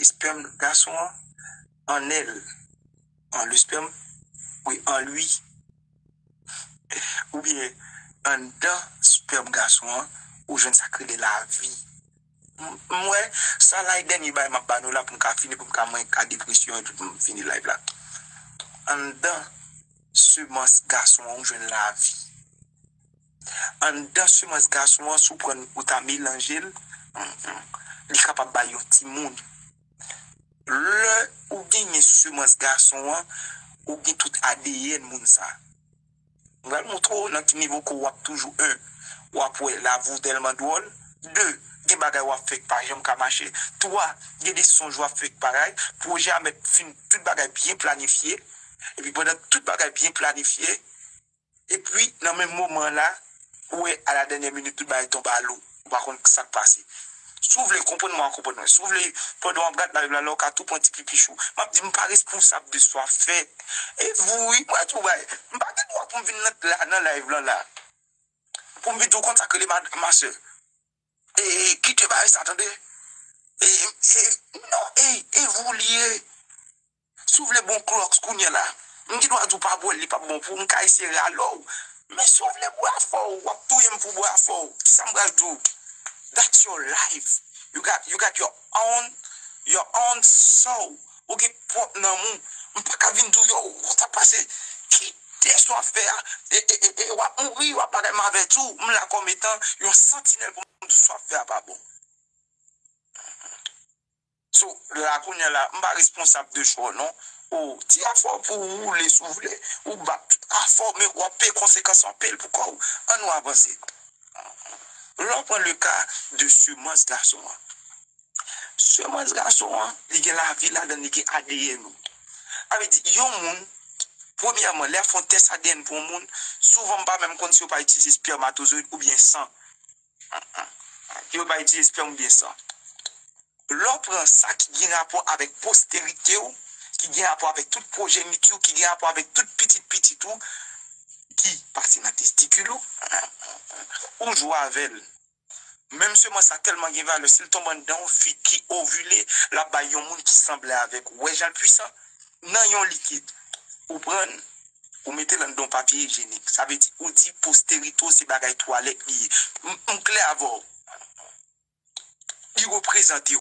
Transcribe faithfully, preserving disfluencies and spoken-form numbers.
espèm gason an, an èl, an lespèm, wi, an lwi, oubyen anndan espèm gason an, ou jwenn sa k rele lavi. M wè, sa la e dènye bagay m ap ba nou la pou m ka fini, pou m ka mwen ka depresyon epi pou m fini live la. Anndan semans gason an, ou jwenn lavi. Anndan semans gason an, si w pran l, ou ta melanje l, li kapab bay yon timoun. Lè ou genyen semans gason an, ou gen tout A D N moun sa. M pral montre w nan ki nivo ke w ap toujou, en, w ap wè lavi w tèlman dwòl. De, gen bagay w ap fè k pa janm ka mache. Twa, gen de sonj w ap fè k pa ray. Pwojè a mèt fin tout bagay byen planifye. Epi pandan tout bagay byen planifye, epi nan menm moman la, ou wè a la dènyè minit tout bagay tonbe a lo. Ou pa konn sa k pase. Si w vle konprann mwen, konprann mwen. Si w vle, pandan w ap gad live la, la w ka tou pran ti pipichou. M ap di, m pa responsab de sa w ap fè. E vou, wi, m ap di w bagay. M pa gen dwa pou m vin nan, la, nan live lan la. Pou m vin di w konn sa k rele ma, ma sè. E, kite bagay sa, tande. E, e, non, e, e vou li ye. Si w vle bon Crocs kounye a la, m gen dwa di w pa bwè l, li p ap bon pou w, m ka eseye rale w. Men si w vle bwè afè w, w ap touye m pou bwè afè w. Kisa m pral di w? That's your life. You got, you got your own, your own soul. Ou gen pwòp nanm ou. M pa ka vin di w, yo, ou ta pase, kite sa w ap fè a. E, e, e, e w ap mouri, w ap bagay, m avèti w. M la kòm etan yon santinèl pou m di w sa w ap fè a pa bon. So, la kounye a la, m pa responsab de chwa w non. O, ti afè w pou w woule si w vle, ou bat tout afè w, men w ap peye konsekans anpil pou kò w. Ann nou avanse. Lè w pran le ka de semans gason an. Semans gason an, li gen lavi ladan l, li gen A D N ou. Sa vle di, yon moun, premyèman, lè y ap fè yon tès A D N pou yon moun, souvan m pa menm konn si yo pa itilize espèmatozoyid oubyen san. Yo pa itilize espèm oubyen san. Lè w pran sa ki gen rapò avèk posterite w, ki gen rapò avèk tout pwojenitir, ki gen rapò avèk tout pitit pitit ou, ki pase nan testikil ou, ou jwe avè l. Menm semans sa tèlman gen valè, si l tonbe anndan yon fi ki ovile, l ap bay yon moun ki sanble avèk ou. Ou wè jan l pwisan? Nan yon likid, ou pran l, ou mete l anndan yon papye ijenik. Sa vle di, ou di posterite w se bagay twalèt li ye. M, m klè avè w. Li reprezante w.